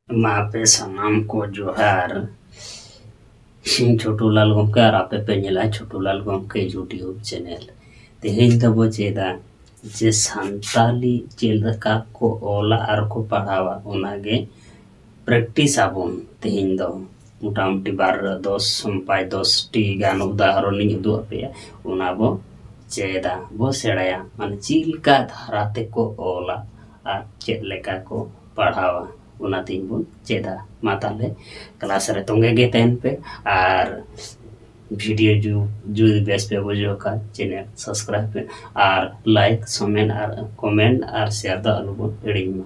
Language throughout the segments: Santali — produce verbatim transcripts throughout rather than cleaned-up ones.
ᱢᱟ ᱟᱯᱮ ᱥᱟᱱᱟᱢ ᱠᱚ ᱡᱚᱦᱟᱨ᱾ ᱤᱧ ᱪᱷᱳᱴᱩ ᱞᱟᱞ ᱜᱚᱢᱠᱮ ᱟᱨ ᱟᱯᱮ ᱯᱮ ᱧᱮᱞᱟ ᱪᱷᱳᱴᱩ ᱞᱟᱞ ᱜᱚᱢᱠᱮ YouTube channel᱾ ᱛᱮᱦᱮᱧ ᱫᱚᱵᱚ ᱪᱮᱫᱟ ᱡᱮ ᱥᱟᱱᱛᱟᱞᱤ ᱪᱮᱫ ᱞᱮᱠᱟ ᱠᱚ ᱚᱞᱟ ᱟᱨ ᱠᱚ ᱯᱟᱲᱦᱟᱣᱟ, ᱚᱱᱟᱜᱮ practice ᱟᱵᱚᱱ ᱛᱮᱦᱮᱧ ᱫᱚ᱾ ᱢᱚᱴᱟᱢᱩᱴᱤ ᱵᱟᱨ ᱫᱚᱥ ᱯᱟᱸᱪ ᱫᱚᱥ ᱴᱤ ᱜᱟᱱ ᱩᱫᱟᱦᱚᱨᱚᱱ ᱤᱧ ᱩᱫᱩᱜ ᱟᱯᱮᱭᱟ, ᱚᱱᱟ ᱵᱚ ᱪᱮᱫᱟ, ᱵᱚ ᱥᱮᱬᱟᱭᱟ, ᱢᱟᱱᱮ ᱪᱮᱫ ᱞᱮᱠᱟ ᱫᱷᱟᱨᱟ ᱛᱮᱠᱚ ᱚᱞᱟ ᱟᱨ ᱪᱮᱫ ᱞᱮᱠᱟ ᱠᱚ ᱯᱟᱲᱦᱟᱣᱟ, ᱚᱱᱟ ᱛᱮᱦᱮᱧ ᱵᱚᱱ ᱪᱮᱫᱟ᱾ ᱢᱟ ᱛᱟᱦᱞᱮ class ᱨᱮ ᱛᱚᱸᱜᱮ ᱜᱮ ᱛᱟᱦᱮᱱ ᱯᱮ ᱟᱨ video ᱡᱩ-, ᱡᱩᱫᱤ ᱵᱮᱥ ᱯᱮ ᱵᱩᱡᱷᱟᱹᱣ ᱠᱷᱟᱱ channel subscribe ᱯᱮ ᱟᱨ like, comment ᱟᱨ, comment ᱟᱨ share ᱫᱚ ᱟᱞᱚ ᱵᱚᱱ ᱦᱤᱲᱤᱧ ᱢᱟ᱾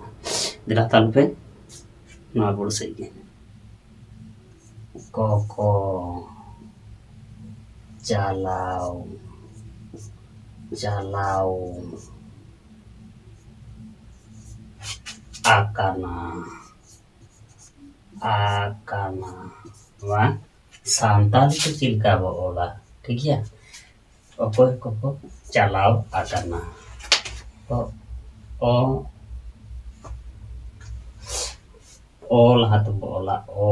ᱫᱮᱞᱟ ᱛᱟᱦᱞᱮ ᱯᱮ ᱱᱚᱣᱟ ᱵᱚᱲ ᱥᱮᱫ ᱜᱮ᱾ ᱠᱚ ᱠᱚ ᱪᱟᱞᱟᱣ ᱪᱟᱞᱟᱣ ᱟᱠᱟᱱᱟ ᱟᱠᱟᱱᱟ᱾ ᱱᱚᱣᱟ ᱥᱟᱱᱛᱟᱲᱤ ᱛᱮ ᱪᱮᱫ ᱞᱮᱠᱟ ᱵᱚ ᱚᱞᱟ? ᱴᱷᱤᱠ ᱜᱮᱭᱟ, ᱚᱠᱚᱭ ᱠᱚᱠᱚ ᱪᱟᱞᱟᱣ ᱟᱠᱟᱱᱟ᱾ ᱚ, ᱚ, ᱚ ᱞᱟᱦᱟ ᱛᱮᱵᱚ ᱚᱞᱟ, ᱚ,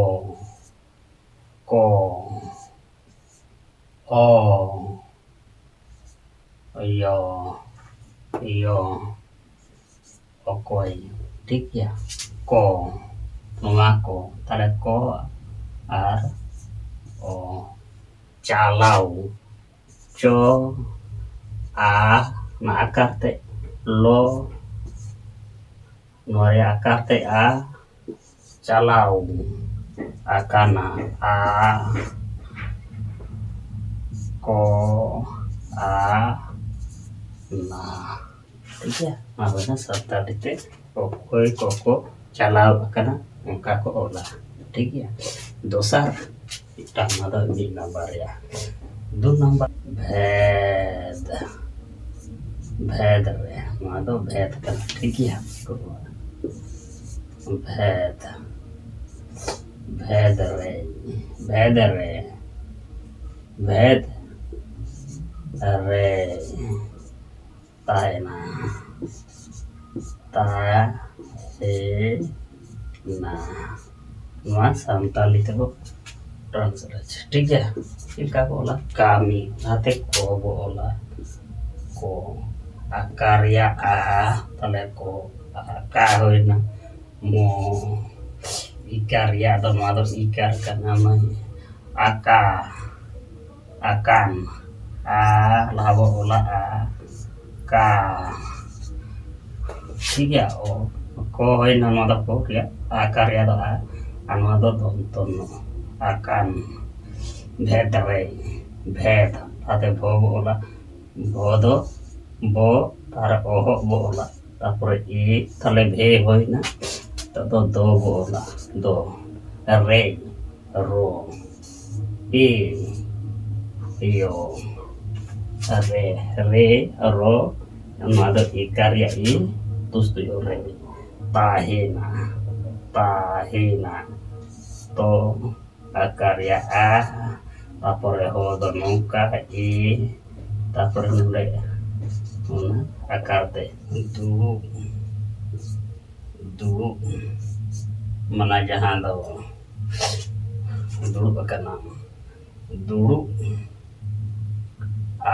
ᱠᱚ, ᱚ, ᱭᱚ, ᱭᱚ, ᱚᱠᱚᱭ᱾ ᱴᱷᱤᱠ ᱜᱮᱭᱟ, ᱠᱚ, ᱱᱚᱣᱟ ᱠᱚ, ᱛᱟᱦᱞᱮ ᱠᱚ ᱟᱨ ᱚ, ᱪᱟᱞᱟᱣ, ᱪᱚ, ᱟ, ᱱᱚᱣᱟ ᱟᱠᱟᱨ ᱛᱮ ᱞᱚ, ᱱᱚᱣᱟ ᱨᱮᱭᱟᱜ ᱟᱠᱟᱨ ᱛᱮ ᱟ, ᱪᱟᱞᱟᱣ ᱟᱠᱟᱱᱟ, ᱟ, ᱠᱚ, ᱟ, ᱱᱟ᱾ ᱴᱷᱤᱠ ᱜᱮᱭᱟ, ᱱᱚᱣᱟ ᱦᱩᱭᱱᱟ ᱥᱟᱱᱛᱟᱲᱤ ᱛᱮ ᱚᱠᱚᱭ ᱠᱚᱠᱚ ᱪᱟᱞᱟᱣ ᱟᱠᱟᱱᱟ, ᱚᱱᱠᱟ ᱠᱚ ᱚᱞᱟ᱾ ᱴᱷᱤᱠ ᱜᱮᱭᱟ, ᱫᱚᱥᱟᱨ ᱢᱤᱫᱴᱟᱝ, ᱱᱚᱣᱟ ᱫᱚ ᱢᱤᱫ ᱱᱟᱢᱵᱟᱨ ᱨᱮᱭᱟᱜ᱾ ᱫᱩ ᱱᱟᱢᱵᱟᱨ ᱵᱷᱮᱫ, ᱵᱷᱮᱫ ᱨᱮ, ᱱᱚᱣᱟ ᱫᱚ ᱵᱷᱮᱫ ᱠᱟᱱᱟ᱾ ᱴᱷᱤᱠ ᱜᱮᱭᱟ, ᱵᱷᱮᱫ, ᱵᱷᱮᱫ ᱨᱮ, ᱵᱷᱮᱫ ᱨᱮ, ᱵᱷᱮᱫ ᱨᱮ ᱛᱟᱦᱮᱱᱟ᱾ ᱛᱟᱦᱮᱱᱟ᱾ ᱱᱟ᱾ ᱱᱚᱣᱟ ᱥᱟᱱᱛᱟᱞᱤ ᱛᱮᱵᱚ translate᱾ ᱴᱷᱤᱠ ᱜᱮᱭᱟ? ᱪᱮᱫ ᱞᱮᱠᱟ ᱵᱚ ᱚᱞᱟ? ᱠᱟᱹᱢᱤ᱾ ᱚᱱᱟᱛᱮ ᱠᱚ ᱵᱚ ᱚᱞᱟ᱾ ᱠᱚ᱾ ᱟᱠᱟ ᱨᱮᱭᱟᱜ ᱟ, ᱛᱟᱦᱞᱮ ᱠᱚ᱾ ᱟᱠᱟ ᱦᱩᱭᱱᱟ᱾ ᱢᱚ᱾ ᱤᱠᱟ ᱨᱮᱭᱟᱜ ᱫᱚ, ᱱᱚᱣᱟ ᱫᱚ ᱤᱠᱟᱨ ᱠᱟᱱᱟ᱾ ᱢᱟᱹᱭ᱾ ᱟᱠᱟ᱾ ᱟᱠᱟᱱ᱾ ᱟ, ᱞᱟᱦᱟ ᱵᱚ ᱚᱞᱟ ᱟ᱾ ᱠᱟ᱾ ᱴᱷᱤᱠ ᱜᱮᱭᱟ? ᱚ, ᱠᱚ ᱦᱩᱭᱱᱟ, ᱱᱚᱣᱟ ᱫᱚ ᱠᱚ ᱜᱮᱭᱟ᱾ ᱟᱠᱟ ᱨᱮᱭᱟᱜ ᱫᱚ ᱟ, ᱟᱨ ᱱᱚᱣᱟ ᱫᱚ ᱫᱚᱱᱛᱚ ᱱᱚ᱾ ᱟᱠᱟᱱ᱾ ᱵᱷᱮᱫ ᱨᱮ᱾ ᱵᱷᱮᱫ᱾ ᱞᱟᱦᱟᱛᱮ ᱵᱷᱚ ᱵᱚ ᱚᱞᱟ᱾ ᱵᱷᱚ ᱫᱚ ᱵᱚ, ᱟᱨ ᱚᱦᱚᱜ ᱵᱚ ᱚᱞᱟ᱾ ᱛᱟᱯᱚᱨᱮ ᱤ, ᱛᱟᱦᱞᱮ ᱵᱷᱮ ᱦᱩᱭᱱᱟ᱾ ᱱᱤᱛᱚᱜ ᱫᱚ ᱫᱚ ᱵᱚ ᱚᱞᱟ᱾ ᱫᱚ᱾ ᱨᱮ᱾ ᱨᱚ᱾ ᱮ᱾ ᱭᱚ᱾ ᱨᱮ᱾ ᱨᱮ᱾ ᱨᱚ᱾ ᱱᱚᱣᱟ ᱫᱚ ᱤᱠᱟᱨ ᱨᱮᱭᱟᱜ ᱤ, ᱛᱩᱥᱛᱩᱭᱚ ᱨᱮ᱾ ᱛᱟᱦᱮᱱᱟ᱾ ᱛᱟᱦᱮᱱᱟ᱾ ᱛᱚ᱾ ᱟᱠᱟ ᱨᱮᱭᱟᱜ ᱟ, ᱛᱟᱯᱚᱨᱮ ᱦᱚ ᱫᱚ ᱱᱚᱝᱠᱟ ᱤ, ᱛᱟᱯᱚᱨᱮ ᱱᱚᱰᱮ ᱚᱱᱟ ᱟᱠᱟᱨ ᱛᱮ ᱫᱩᱲᱩᱵ, ᱫᱩᱲᱩᱵ, ᱢᱟᱱᱮ ᱡᱟᱦᱟᱸ ᱫᱚ ᱫᱩᱲᱩᱵ ᱟᱠᱟᱱᱟᱢ, ᱫᱩᱲᱩᱵ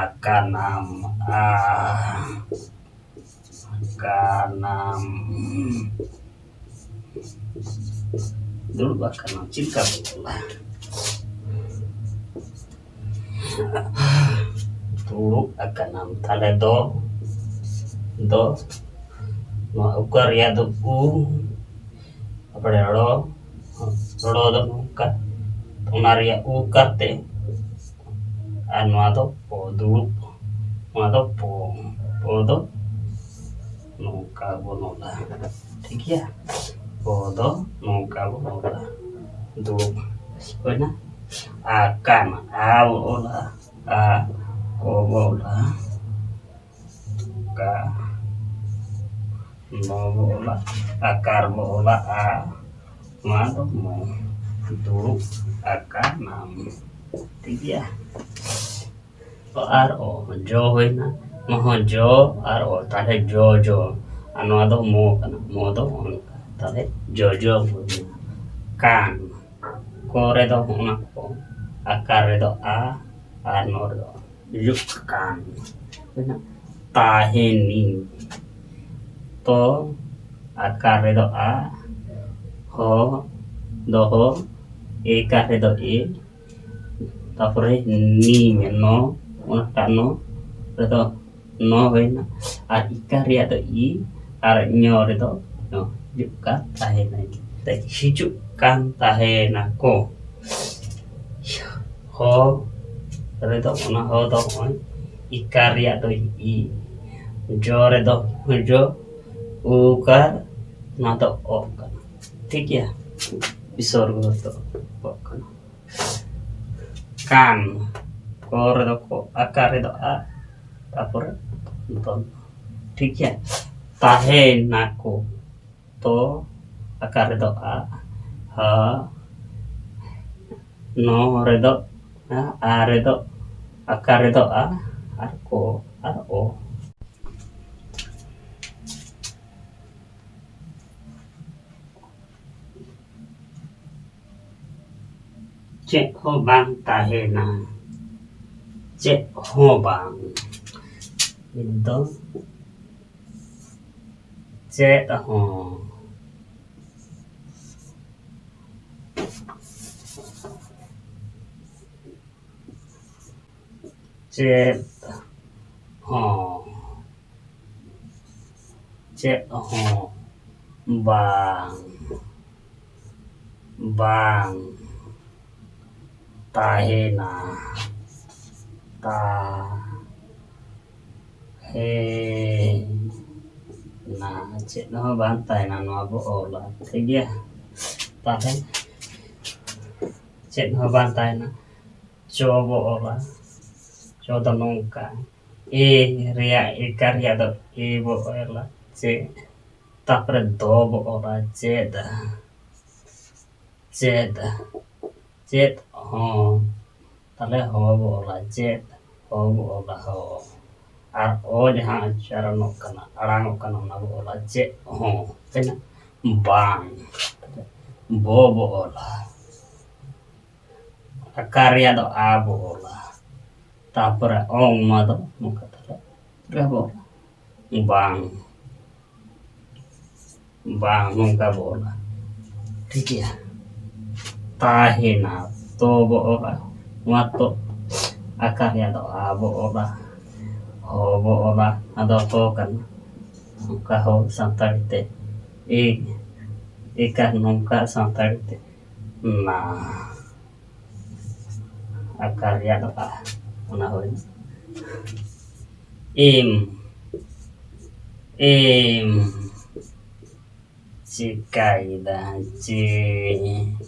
ᱟᱠᱟᱱᱟᱢ, ᱟ, ᱠᱟᱱᱟᱢ᱾ ᱫᱩᱲᱩᱵ ᱟᱠᱟᱱᱟᱢ᱾ ᱪᱮᱫ ᱞᱮᱠᱟ ᱵᱚ ᱚᱞᱟ? ᱫᱩᱲᱩᱵ ᱟᱠᱟᱱᱟᱢ᱾ ᱛᱟᱦᱞᱮ ᱫᱚ, ᱫᱚ, ᱱᱚᱣᱟ ᱩᱠᱟᱨ ᱨᱮᱭᱟᱜ ᱫᱚ ᱩ, ᱛᱟᱯᱚᱨᱮ ᱨᱚ, ᱨᱚ ᱫᱚ ᱱᱚᱝᱠᱟ, ᱚᱱᱟ ᱨᱮᱭᱟᱜ ᱩ ᱠᱟᱛᱮ, ᱟᱨ ᱱᱚᱣᱟ ᱫᱚ ᱯᱚ, ᱫᱩᱲᱩᱵ, ᱱᱚᱣᱟ ᱫᱚ ᱯᱚ, ᱯᱚ ᱫᱚ ᱱᱚᱝᱠᱟ ᱵᱚᱱ ᱚᱞᱟ, ᱴᱷᱤᱠ ᱜᱮᱭᱟ? ᱯᱚ ᱫᱚ ᱱᱚᱝᱠᱟ ᱵᱚᱱ ᱚᱞᱟ, ᱫᱩᱲᱩᱵ, ᱦᱩᱭᱱᱟ? ᱟᱠᱟᱱ, ᱟ ᱵᱚ ᱚᱞᱟ, ᱟ, ᱠᱚ ᱵᱚ ᱚᱞᱟ, ᱠᱟ, ᱱᱚ ᱵᱚ ᱚᱞᱟ, ᱟᱠᱟᱨ ᱵᱚ ᱚᱞᱟ, ᱟ, ᱱᱚᱣᱟ ᱫᱚ ᱢᱚ, ᱫᱩᱲᱩᱵ ᱟᱠᱟᱱᱟᱢ᱾ ᱴᱷᱤᱠ ᱜᱮᱭᱟ? ᱟᱨ ᱚ, ᱡᱚ ᱦᱩᱭᱱᱟ, ᱱᱚᱣᱟ ᱦᱚᱸ ᱡᱚ ᱟᱨ ᱚ, ᱛᱟᱦᱞᱮ ᱡᱚ, ᱡᱚ, ᱟᱨ ᱱᱚᱣᱟ ᱫᱚ ᱢᱚ ᱠᱟᱱᱟ, ᱢᱚ ᱫᱚ ᱚᱱᱠᱟ᱾ ᱛᱟᱦᱞᱮ ᱡᱚᱡᱚ ᱦᱩᱭᱱᱟ᱾ ᱠᱟᱱ, ᱠᱚ ᱨᱮᱫᱚ ᱦᱚᱸᱜᱼᱚ ᱱᱟ ᱠᱚ, ᱟᱠᱟᱨ ᱨᱮᱫᱚ ᱟ, ᱟᱨ ᱱᱚ ᱨᱮᱫᱚ ᱦᱩᱭᱩᱜ ᱠᱟᱱ᱾ ᱦᱩᱭᱱᱟ ᱛᱟᱦᱮᱱᱤᱧ᱾ ᱛᱚ, ᱟᱠᱟᱨ ᱨᱮᱫᱚ ᱟ, ᱦᱚ, ᱫᱚᱦᱚ, ᱮᱠᱟᱨ ᱨᱮᱫᱚ ᱮ, ᱛᱟᱯᱚᱨᱮ ᱱᱤ, ᱱᱚ, ᱚᱱᱟᱴᱟᱜ ᱱᱚ ᱨᱮᱫᱚ ᱱᱚ ᱦᱩᱭᱱᱟ, ᱟᱨ ᱤᱠᱟᱨ ᱨᱮᱭᱟᱜ ᱫᱚ ᱤ, ᱟᱨ ᱧᱚ ᱨᱮᱫᱚ ᱧᱚ᱾ ᱦᱤᱡᱩᱜ ᱠᱟᱱ ᱛᱟᱦᱮᱱᱟ, ᱦᱤᱡᱩᱜ ᱠᱟᱱ ᱛᱟᱦᱮᱱᱟ ᱠᱚ᱾ ᱦᱚ ᱨᱮᱫᱚ, ᱚᱱᱟ ᱦᱚ ᱫᱚ ᱱᱚᱜᱼᱚᱭ ᱤᱠᱟᱨ ᱨᱮᱭᱟᱜ ᱫᱚ ᱤ, ᱡᱚ ᱨᱮᱫᱚ ᱡᱚ, ᱩᱠᱟᱨ, ᱱᱚᱣᱟ ᱫᱚ ᱚ ᱠᱟᱱᱟ᱾ ᱴᱷᱤᱠ ᱜᱮᱭᱟ, ᱵᱤᱥᱚᱨᱜᱚ ᱫᱚ ᱚ ᱠᱟᱱᱟ᱾ ᱠᱟᱱ, ᱠᱚ ᱨᱮᱫᱚ ᱠᱚ, ᱟᱠᱟᱨ ᱨᱮᱫᱚ ᱟ, ᱛᱟᱯᱚᱨᱮ ᱫᱚᱱ᱾ ᱴᱷᱤᱠ ᱜᱮᱭᱟ, ᱛᱟᱦᱮᱱᱟᱠᱚ᱾ ᱛᱚ, ᱟᱠᱟᱨ ᱨᱮᱫᱚ ᱟ, ᱦᱟ, ᱱᱚ ᱨᱮᱫᱚ ᱟ, ᱟ ᱨᱮᱫᱚ, ᱟᱠᱟᱨ ᱨᱮᱫᱚ ᱟ, ᱟᱨ ᱠᱚ, ᱟᱨ ᱚ᱾ ᱪᱮᱫ ᱦᱚᱸ ᱵᱟᱝ ᱛᱟᱦᱮᱱᱟ, ᱪᱮᱫ ᱦᱚᱸ ᱵᱟᱝ᱾ ᱮᱠᱫᱚᱢ ᱪᱮᱫ ᱦᱚᱸ᱾ ᱪᱮᱫ ᱦᱚᱸ᱾ ᱪᱮᱫ ᱦᱚᱸ ᱵᱟᱝ, ᱵᱟᱝ ᱛᱟᱦᱮᱱᱟ, ᱛᱟᱦᱮᱱᱟ᱾ ᱪᱮᱫ ᱦᱚᱸ ᱵᱟᱝ ᱛᱟᱦᱮᱱᱟ, ᱱᱚᱣᱟ ᱵᱚ ᱚᱞᱟ, ᱴᱷᱤᱠ ᱜᱮᱭᱟ? ᱛᱟᱦᱞᱮ ᱪᱮᱫ ᱦᱚᱸ ᱵᱟᱝ ᱛᱟᱦᱮᱱᱟ, ᱪᱚ ᱵᱚ ᱚᱞᱟ, ᱪᱚ ᱫᱚ ᱱᱚᱝᱠᱟ, ᱮ ᱨᱮᱭᱟᱜ, ᱮᱠᱟᱨ ᱨᱮᱭᱟᱜ ᱫᱚ ᱮ ᱵᱚ ᱚᱞᱟ, ᱪᱮ, ᱛᱟᱯᱚᱨᱮ ᱫᱚ ᱵᱚ ᱚᱞᱟ, ᱪᱮᱫ, ᱪᱮᱫ, ᱪᱮᱫ ᱦᱚᱸ, ᱛᱟᱦᱞᱮ ᱦᱚ ᱵᱚ ᱚᱞᱟ, ᱪᱮᱫ ᱦᱚ ᱵᱚ ᱚᱞᱟ, ᱦᱚ, ᱟᱨ ᱚ ᱡᱟᱦᱟᱸ ᱩᱪᱪᱟᱨᱚᱱᱚᱜ ᱠᱟᱱᱟ, ᱟᱲᱟᱝᱚᱜ ᱠᱟᱱᱟ, ᱚᱱᱟ ᱵᱚ ᱚᱞᱟ, ᱪᱮᱫ ᱦᱚᱸ, ᱛᱤᱱᱟᱹᱜ ᱵᱟᱝ᱾ ᱵᱚ ᱵᱚ ᱚᱞᱟ᱾ ᱟᱠᱟᱨ ᱨᱮᱭᱟᱜ ᱫᱚ ᱟ ᱵᱚ ᱚᱞᱟ᱾ ᱛᱟᱯᱚᱨᱮ ᱚᱝ, ᱱᱚᱣᱟ ᱫᱚ ᱱᱚᱝᱠᱟ ᱛᱟᱦᱞᱮ ᱨᱮ ᱵᱚ ᱚᱞᱟ᱾ ᱵᱟᱝ᱾ ᱵᱟᱝ, ᱱᱚᱝᱠᱟ ᱵᱚ ᱚᱞᱟ᱾ ᱴᱷᱤᱠ ᱜᱮᱭᱟ? ᱛᱟᱦᱮᱱᱟ᱾ ᱛᱚ ᱵᱚ ᱚᱞᱟ᱾ ᱱᱚᱣᱟ ᱛᱚ ᱟᱠᱟᱨ ᱨᱮᱭᱟᱜ ᱫᱚ ᱟ ᱵᱚ ᱚᱞᱟ᱾ ᱦᱚ ᱵᱚ ᱚᱞᱟ᱾ ᱟᱫᱚ ᱦᱚ ᱠᱟᱱᱟ᱾ ᱱᱚᱝᱠᱟ ᱦᱚ ᱥᱟᱱᱛᱟᱲᱤ ᱛᱮ᱾ ᱮ, ᱮᱠᱟᱨ ᱱᱚᱝᱠᱟ ᱥᱟᱱᱛᱟᱲᱤ ᱛᱮ᱾ ᱱᱟ᱾ ᱟᱠᱟᱨ ᱨᱮᱭᱟᱜ ᱫᱚ ᱟ᱾ ᱚᱱᱟ ᱦᱩᱭᱱᱟ᱾ ᱮᱢ᱾ ᱮᱢ᱾ ᱪᱤᱠᱟᱭᱮᱫᱟ᱾ ᱪᱤᱠᱟᱭᱮᱫᱟ᱾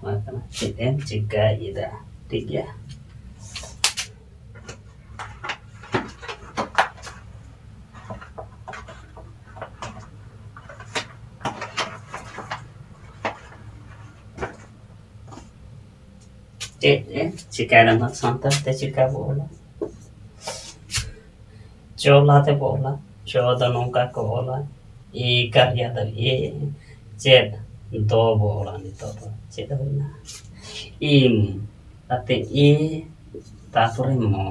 ᱱᱚᱣᱟ ᱠᱟᱱᱟ, ᱪᱮᱫ ᱮᱢ ᱪᱤᱠᱟᱭᱮᱫᱟ? ᱴᱷᱤᱠ ᱜᱮᱭᱟ᱾ ᱪᱮᱫ ᱮ ᱪᱤᱠᱟᱹᱭᱮᱫᱟ? ᱱᱚᱣᱟ ᱥᱟᱱᱛᱟᱲ ᱛᱮ ᱪᱤᱠᱟ ᱵᱚ ᱚᱞᱟ? ᱪᱚ ᱞᱟᱦᱟ ᱛᱮ ᱵᱚ ᱚᱞᱟ᱾ ᱪᱚ ᱫᱚ ᱱᱚᱝᱠᱟ ᱠᱚ ᱚᱞᱟ, ᱮ ᱠᱟᱨ ᱨᱮᱭᱟᱜ ᱫᱚ ᱮ, ᱪᱮᱫ ᱫᱚ ᱵᱚ ᱚᱞᱟ᱾ ᱱᱤᱛᱚᱜ ᱫᱚ ᱪᱮᱫ ᱦᱩᱭᱱᱟ? ᱤᱢ, ᱟᱛᱮ ᱮ, ᱛᱟᱯᱚᱨᱮ ᱢᱚ᱾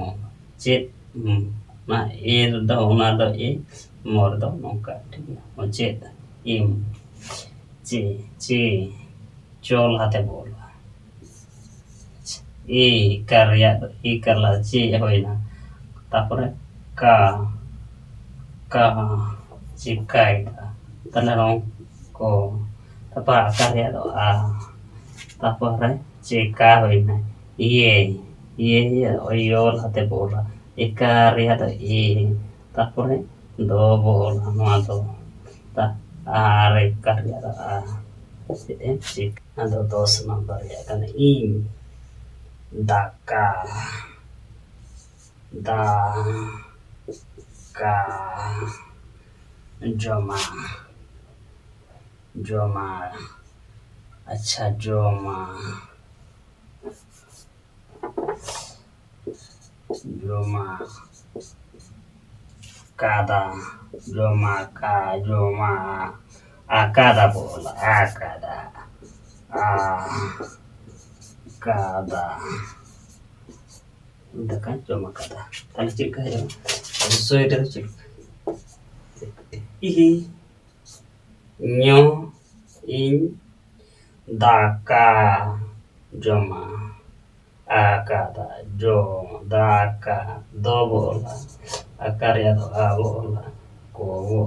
ᱪᱮᱫ, ᱩᱢ, ᱚᱱᱟ ᱮ ᱨᱮᱫᱚ, ᱚᱱᱟ ᱫᱚ ᱮ, ᱢᱚ ᱨᱮᱫᱚ ᱱᱚᱝᱠᱟ, ᱴᱷᱤᱠ ᱜᱮᱭᱟ? ᱪᱮᱫ, ᱤᱢ, ᱪᱮ, ᱪᱮ, ᱪᱚ ᱞᱟᱦᱟ ᱛᱮ ᱵᱚ ᱚᱞᱟ᱾ ᱮ ᱠᱟᱨ ᱨᱮᱭᱟᱜ ᱫᱚ ᱮ ᱠᱟᱨ ᱞᱟᱦᱟ ᱪᱮ ᱦᱩᱭᱱᱟ, ᱛᱟᱯᱚᱨᱮ ᱠᱟ, ᱠᱟ, ᱪᱤᱠᱟᱭᱮᱫᱟ, ᱛᱟᱦᱞᱮ ᱦᱚᱸ ᱠᱚ, ᱛᱟᱯᱚᱨ ᱟᱠᱟᱨ ᱨᱮᱭᱟᱜ ᱫᱚ ᱟ, ᱛᱟᱯᱚᱨᱮ ᱪᱮᱠᱟ ᱦᱩᱭᱱᱟ, ᱤᱭᱮ, ᱤᱭᱮ, ᱤᱭᱮ, ᱭᱚ ᱞᱟᱦᱟᱛᱮ ᱵᱚ ᱚᱞᱟ, ᱮᱠᱟᱨ ᱨᱮᱭᱟᱜ ᱫᱚ ᱮ, ᱛᱟᱯᱚᱨᱮ ᱫᱚ ᱵᱚ ᱚᱞᱟ, ᱱᱚᱣᱟ ᱫᱚ ᱛᱟ-, ᱟᱨ ᱮᱠᱟᱨ ᱨᱮᱭᱟᱜ ᱫᱚ ᱟ, ᱪᱮᱫ ᱮᱢ ᱪᱤᱠᱟ? ᱟᱫᱚ ᱫᱚᱥ ᱱᱟᱢᱵᱟᱨ ᱨᱮᱭᱟᱜ ᱠᱟᱱᱟ ᱤᱧ, ᱫᱟᱠᱟ, ᱫᱟ, ᱠᱟ, ᱡᱚᱢᱟ, ᱡᱚᱢᱟ, ᱟᱪᱪᱷᱟ, ᱡᱚᱢᱟ, ᱡᱚᱢᱟ, ᱠᱟᱫᱟ, ᱡᱚᱢᱟ, ᱠᱟ, ᱡᱚᱢᱟ, ᱟᱠᱟᱫᱟ ᱵᱚ ᱚᱞᱟ, ᱟᱠᱟᱫᱟ, ᱟ, ᱠᱟᱫᱟ᱾ ᱫᱟᱠᱟᱧ ᱡᱚᱢ ᱟᱠᱟᱫᱟ᱾ ᱛᱟᱦᱞᱮ ᱪᱮᱫ ᱞᱮᱠᱟ ᱦᱩᱭᱩᱜᱼᱟ? ᱚᱵᱚᱥᱥᱳᱭ ᱮᱴᱟᱜᱟ ᱪᱮᱫ ᱞᱮᱠᱟ? ᱤᱦᱤ, ᱧᱚ, ᱤᱧ, ᱫᱟᱠᱟ, ᱡᱚᱢᱟ, ᱟᱠᱟᱫᱟ, ᱡᱚᱢ, ᱫᱟᱠᱟ, ᱫᱚ ᱵᱚ ᱚᱞᱟ, ᱟᱠᱟ ᱨᱮᱭᱟᱜ ᱫᱚ ᱟ ᱵᱚ ᱚᱞᱟ, ᱠᱚ ᱵᱚ